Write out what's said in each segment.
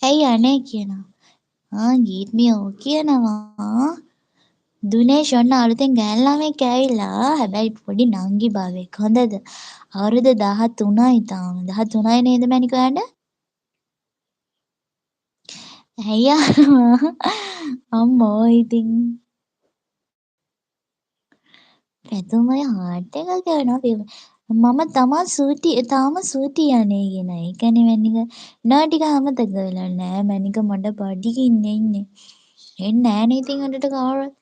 ඇයි අනේ කියනවා. ආ ගීත් මිය ඔව් කියනවා. දුනේෂ් ඔන්න අලුතෙන් ගෑන් ළමෙක් ඇවිල්ලා. හැබැයි පොඩි නංගි බබෙක්. හොඳද? අවුරුදු 13යි තාම. 13යි නේද මැනික ඔයාට? ඇයි අහනවා? අම්මෝ ඉතින් පැතුම් ඔය හાર્ට් එකක් යවනවා. මම තමා සූටි තාම සූටි යන්නේ කියන. ඒකනේ මැනික. නෝ ටික අමතක වෙලා නෑ මැනික මට බඩගින්නේ ඉන්නේ. එන්නේ නෑනේ ඉතින් අදට කවුරුවත්.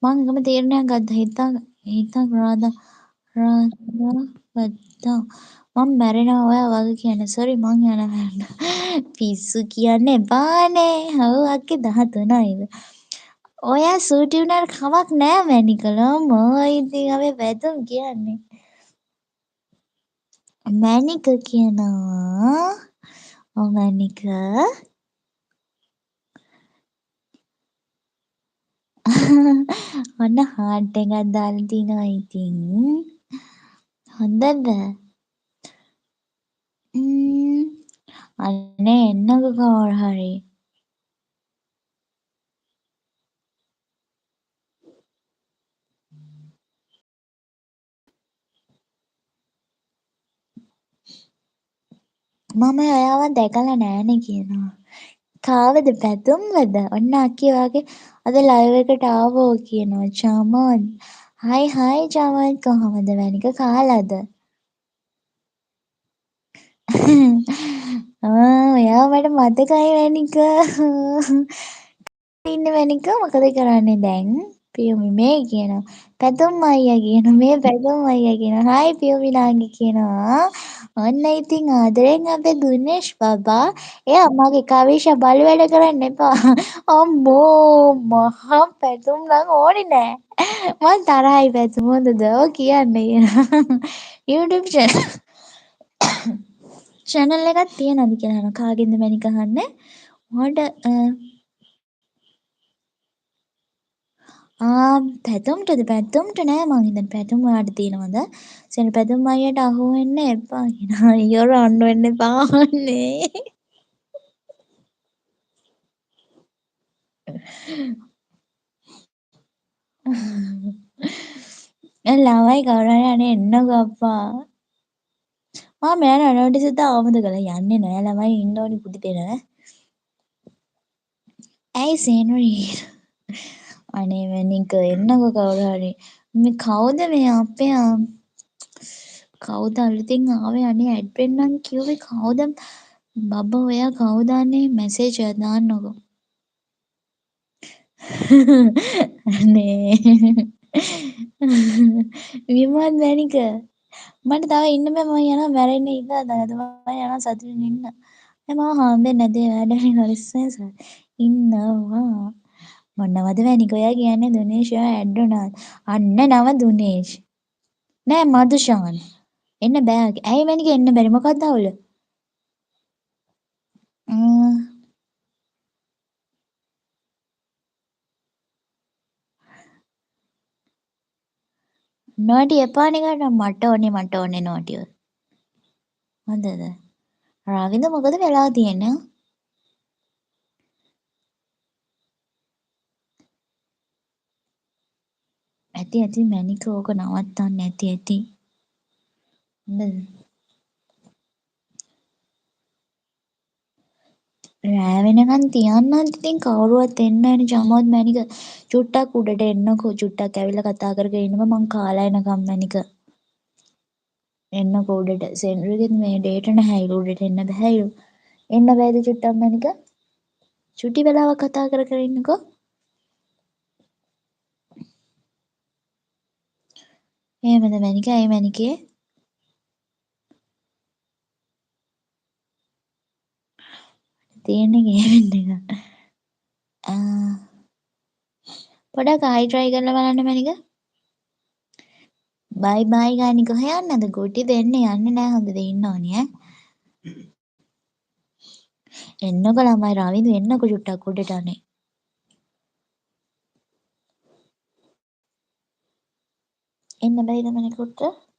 මං එකම තීරණයක් ගත්තා. හිතා හිතා රාදා රාදා ගත්තා. මං මැරෙනවා ඔයා වගේ කියන්න. සෝරි මං යනවා. පිස්සු කියන්න එපානේ. ඔව් අක්කේ 13යිද. ඔයා සූටි වුණාට කමක් නෑ මැනිකල. අම්මෝ ඉතින් අපේ පැතුම් කියන්නේ. මැනික කියනවා. ඔව් මැනික. ඔන්න හાર્ට් එකක් දාලා තිනවා ඉතින්. හොඳද? අනේ එන්නකෝ කවුරු හරි. මම ඔයාව දැකලා නෑනේ කියනවා. කාවද පැතුම්වද? ඔන්න අක්කි ඔයාගේ අද ලයිව් එකට ආවෝ කියනවා. චමන්. හයි හයි චමන් කොහමද මැනික කාලාද? ආ ඔයාව මට මතකයි මැනික. ඉන්නේ මැනික මොකද කරන්නේ දැන්? පියුමි මේ කියනවා. පැතුම් අයියා කියනවා. මේ පැතුම් අයියා කියනවා. හයි පියුමි නාංගි කියනවා. ඔන්න ඉතින් ආදරෙන් අපේ දුනේෂ් බබා. එයා මගේ කවිෂා බලු වැඩ කරන්න එපා. අම්මෝ මහා පැතුම් නම් ඕනේ නෑ. මං තරහයි පැතුම් හොඳද? ඔව් කියන්නේ කියනවා. YouTube channel එකක් තියනවද කියලා අහනවා. කාගෙන්ද මැනික අහන්නේ? ඔයාට ආ පැතුම්ටද? පැතුම්ට නෑ මං හිතන්නේ. පැතුම් ඔයාට තියෙනවද? සෙන් පැතුම් අයියට අහු වෙන්න එපා කියනවා. අයියෝ රණ්ඩු වෙන්න එපා අනේ. ළමයි කවුරු හරි අනේ එන්නකෝ අප්පා. මම යනවා නෝටිස් එක ආවමද කරලා යන්නේ නෑ ළමයි ඉන්න ඕනි පුඩි දෙන. ඇයි සේනුරි? අනේ මැනික එන්නකෝ කවුරු හරි. මේ කවුද මේ අපේ කවුද අලුතින් ආවේ අනේ ඇඩ් වෙන්නම් කිව්වේ කවුද බබා ඔයා කවුද අනේ මැසේජ් එකක් දාන්නකෝ. අනේ විමත් මැනික මට තව ඉන්න බෑ මං යනවා මැරෙන්න ඉඳලා දැන් අද මං යනවා සතුටින් ඉන්න. දැන් මම හම්බෙන්නේ නැති වැඩ හරිස්සෙන්ස ඉන්නවා. මොනවද මැනික ඔයා කියන්නේ දුනේෂ් ඔයා ඇඩ් වුණා. අන්න නම දුනේෂ්. නෑ මදුෂාන්. එන්න බෑ. ඇයි මැනික එන්න බැරි මොකක්ද අවුල? නෝටි එපානේ ගන්න මට ඕනේ මට ඕනේ නෝටිය. හොඳද? රාවින්ද මොකද වෙලා තියෙන්නේ? ඇති ඇති මැනික ඕක නවත්තන්න ඇති ඇති. හොඳද? රෑ වෙනකන් තියන්නත් ඉතින් කවුරුවත් එන්නේ නෑනේ චමෝත් මැනික චුට්ටක් උඩට එන්නකෝ චුට්ටක් ඇවිල්ලා කතා කර කර ඉන්නකෝ මං කාලා එනකම් මැනික එන්නකෝ උඩට සෙන්රුගෙත් මේ ඩේට් නැහැයිලු උඩට එන්න බැහැයිලු එන්න බෑද චුට්ටක් මැනික චුටි වෙලාවක් කතා කර කර ඉන්නකෝ එහෙමද මැනික ඇයි මැනිකේ තියෙන්නේ ගේමින් එක. පොඩක් ආයි ට්‍රයි කරලා බලන්න මැනික. බයි බයි ගානි කොහෙ යන්නද? ගුටි දෙන්න යන්නේ නෑ හොඳද ඉන්න ඕනි ඈ. එන්නකෝ ළමයි රවින්ද එන්නකෝ චුට්ටක් උඩට අනේ. එන්න බැයිද මැනික උඩට?